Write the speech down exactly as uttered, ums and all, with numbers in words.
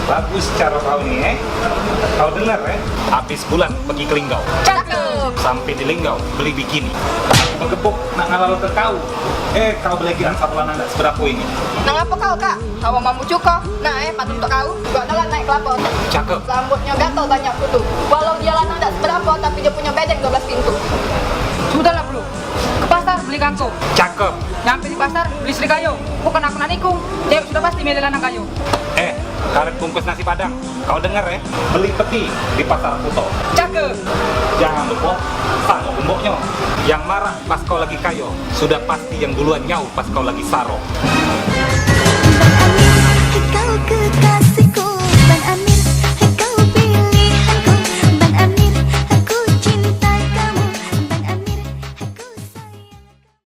Bagus caro kau ni, eh. Kau denger, eh. Habis bulan pergi ke Linggau. Cakep. Sampai di Linggau beli bikini. Begepuk nak ngalal ke kau. Eh, kau belegean sapu lanang dak seberapo ini. Nang apo kau, Kak? Kau mambu cuko. Nah, eh, pantun untuk kau. Gua adalah naik kelapa. Cakep. Rambutnya gatal banyak kutu. Walau dia lanang dak seberapo, tapi dia punya bedeng dua belas pintu. Sudahlah, Bro. Ke pasar beli kangkung. Cakep. Nyampe di pasar beli serikayo. Bukan aku nak nikung. Cewek sudah pasti milih lanang kayo. Eh, karet bungkus nasi padang. Kau denger, eh? Beli peti di pasar Kuto. Cakep. Jangan lupa sama gemboknyo. Yang marah pas kau lagi kayo, sudah pasti yang duluan nyau pas kau lagi saro. Kau ke